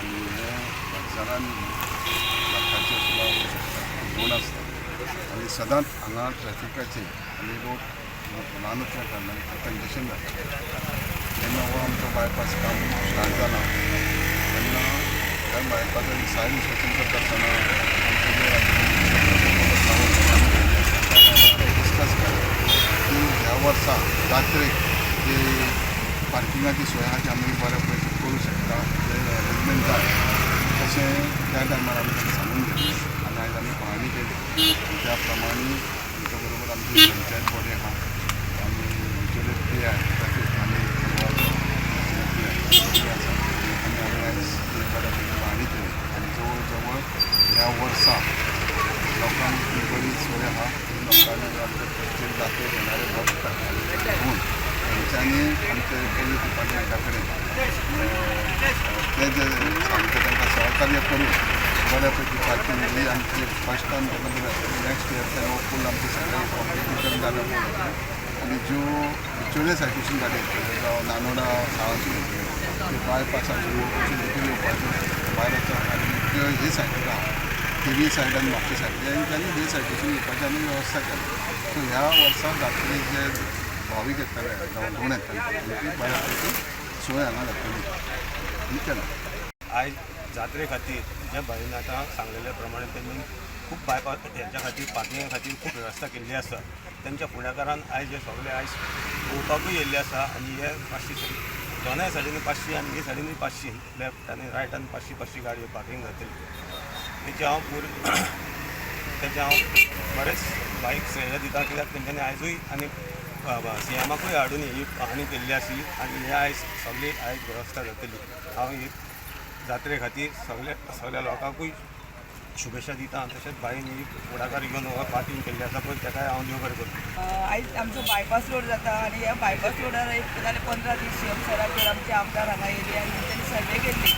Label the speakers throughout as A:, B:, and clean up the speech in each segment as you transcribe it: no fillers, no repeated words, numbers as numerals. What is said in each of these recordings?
A: आनी हे हजारांनी लाखांचे सुद्दां गुण आसता आनी सदांच हांगा ट्रॅफिकाचे आनी रोड ल्हान असल्या कारणान कंजेशन जाता. जेन्ना हो आमचो बायपास काम स्टार्ट जाला तेन्ना ह्या बायपासाची सायड इन्स्पेक्शन करता आसतना आमचे जे डिस्कस केलें की ह्या वर्सा जात्रेक जी पार्किंगाची सोय आहा ती आमी बऱ्या पैकी करूं शकता, जे अरेंजमेंट जाय तशें त्या टायमार आमी तांकां सांगून घेतलें आनी आयज आमी पळोवणी केली आनी त्या प्रमाणे आमच्या बरोबर आमची पंचायत बॉडी आहा आनी बिचोले पी I traffic आनी पी I आसा आनी आमी आयज ती बऱ्यापैकी पळोवणी केली आनी जवळ जवळ ह्या वर्सा लोकांक ही बरी सोय आहा. लोकांनी आमचे खंयचे जात्रेक येणारे भक्त म्हणून तेंच्यांनी आमचे पोलीस डिपार्टमेंटा कडेन ते जे सांगता तांकां सहकार्य करून बऱ्यापैकी पार्किंग ही आमची फर्स्ट टायम तांकां बरी आसतली. नेक्स्ट इयर ते फूल आमची सगळें कॉम्प्लिकेशन जालें आनी ज्यो बिचोले सायडीसून गाडी येतल्यो जावं नानोडा साळासून येतल्यो त्यो बायपासासून वचून भितर येवपाच्यो भायर वचप आनी त्यो हे सायडीक आहा, थिवी सायड आनी म्हापशे सायड, तेंच्यांनी हे सायडीसून येवपाची आमी वेवस्था केल्या. सो ह्या वर्सा जात्रेक जे भावीक येतले जावं धोण येतले तेंची बऱ्यापैकी सोय हांगा जातली आनी केला.
B: आयज जात्रे खातीर ज्या भाईन आतां सांगलेल्या प्रमाणे तेणी खूब बायपास हेच्या खातीर, पार्किंगा खातीर खूब वेवस्था केल्ली आसा. तेंच्या फुडाकारान आयज हे सगळे आयज पळोवपाकूय येयल्ले आसा आनी हे 500, दोनाय सायडीन 500 आनी हे सायडीनूय 500, लेफ्ट आनी रायटान 500 500 गाडयो पार्किंग जातली. तेचे हांव बरेंच बायक श्रेय दिता, कित्याक तेंच्यांनी आयजूय आनी सीएमाकूय हाडून ही पाहणी केल्ली आसली आनी हे आयज सगळी आयज वेवस्था जातली. हांव ही जात्रे खातीर सगळे सगळ्या लोकांकूय शुभेच्छा दिता आनी तशेंच बाईन ही फुडाकार घेवन हो पार्किंग केल्ली आसा पळय, ताकाय हांव देव बरें करूं.
C: आयज आमचो बायपास रोड जाता आनी ह्या बायपास रोडार एक जाले 15 दीस सीएम सराक आमचे आमदार हांगा येयले आनी तेंच्यांनी सर्वे केल्ली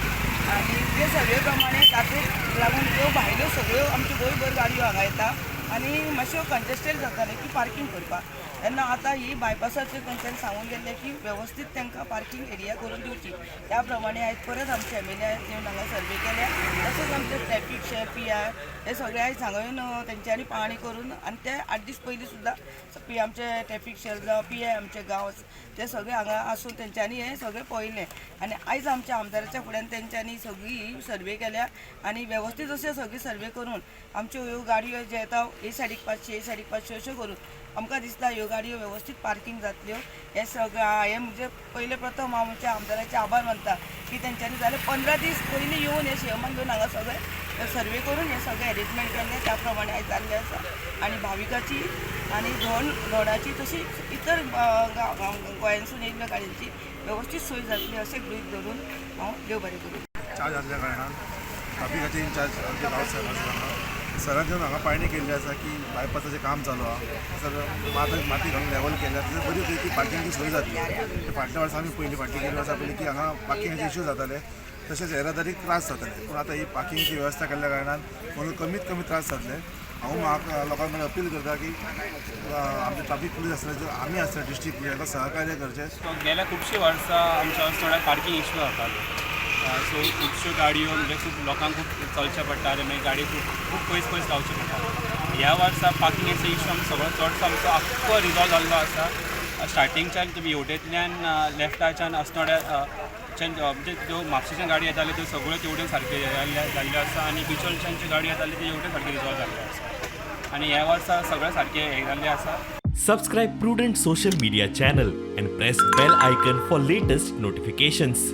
C: आनी ते सर्वे प्रमाणे तातूंत लागून त्यो भायल्यो सगळ्यो आमच्यो गोंयभर गाडयो हांगा येता आनी मातश्यो कंजेस्टेड जाताले की पार्किंग करपाक. तेन्ना आतां ही बायपासाचेर तेंच्यांनी सांगून गेल्लें की वेवस्थीत तांकां पार्किंग एरिया करून दिवची. त्या प्रमाणे आयज परत आमचे एमएलए येवन हांगा सर्वे केल्या. तशेंच आमचे ट्रॅफीक शे पी I हे सगळे आयज हांगा येवन तेंच्यांनी पाहणी करून आनी ते 8 दीस पयलीं सुद्दां पी आमचे ट्रॅफीक शेल जावं पी I आमचे गांव ते सगळे हांगा आसून तेंच्यांनी हें सगळें पळयलें आनी आयज आमच्या आमदाराच्या फुड्यान तेंच्यांनी सगळी ही सर्वे केल्या आनी वेवस्थीत अशें सगळी सर्वे करून आमच्यो ह्यो गाडयो ज्यो येता, हे सायडीक 500, हे सायडीक 500 अश्यो करून आमकां दिसता ह्यो गाडयो वेवस्थीत पार्किंग जातल्यो. हें सगळें हें म्हणजे पयलें प्रथम हांव आमच्या आमदाराचे आभार मानता की तेंच्यांनी जाल्यार 15 दीस पयलीं येवन हे सीएमान घेवन हांगा सगळें सर्वे करून हें सगळें एरेंजमेंट केल्लें. त्या प्रमाणे आयज जाल्लें आसा आनी भाविकाची आनी धोणाची तशीच इतर गोंयांसून येयल्ल्या गाडयांची वेवस्थीत सोय जातली अशें गृहीत धरून हांव देव बरें करूं.
D: चार्ज आसल्या कारणान ट्राफिकाचे इन्चार्ज आमचे राव सर आसा हांगा. सरान जेन्ना हांगा पाळणी केल्ली आसा की बायपासाचें काम चालू आहा, सर माती माती घालून लेवल केल्या, थंय बरी पैकी पार्किंगची सोय जातली. फाटल्या वर्सा आमी पयलीं, फाटल्या गेल्या वर्सा पयलीं की हांगा पार्किंगाचे इश्यू जाताले, तशेंच येरादारीक त्रास जाताले. पूण आतां ही पार्किंगची वेवस्था केल्ल्या कारणान म्हणून कमीत कमी त्रास जातले. हांव म्हाका लोकां कडेन अपील करता की आमचे ट्राफीक पुलीस आसले, जर आमी आसले डिस्ट्रिक्ट पुलीस, हाका सहकार्य करचें.
E: सो गेल्या खुबशीं वर्सां आमच्या थोड्या पार्किंग इश्यू जातालो. सो खुबश्यो गाडयो, म्हणजे खूब लोकांक खूब चलचें पडटालें, मागीर गाडी खूब खूब पयस पयस लावचे पडटाले. ह्या वर्सा पार्किंगेचो इश्यू आमचो सगळो चडसो आमचो आख्खो रिजॉल्व जाल्लो आसा. स्टार्टिंगच्यान तुमी हेवटेंतल्यान लेफ्टाच्यान अस्नोड्या म्हणजे ज्यो म्हापशेच्यान गाडी येताल्यो त्यो सगळ्यो तेवटेन सारक्यो जाल्ल्यो आसा आनी बिचोलच्यान ज्यो गाडी येताल्यो त्यो हेवटेन सारक्यो रिजॉल्व जाल्ल्यो आसा आनी ह्या वर्सा सगळें सारकें हें जाल्लें आसा.
F: Subscribe Prudent Social Media channel and press bell icon for latest notifications.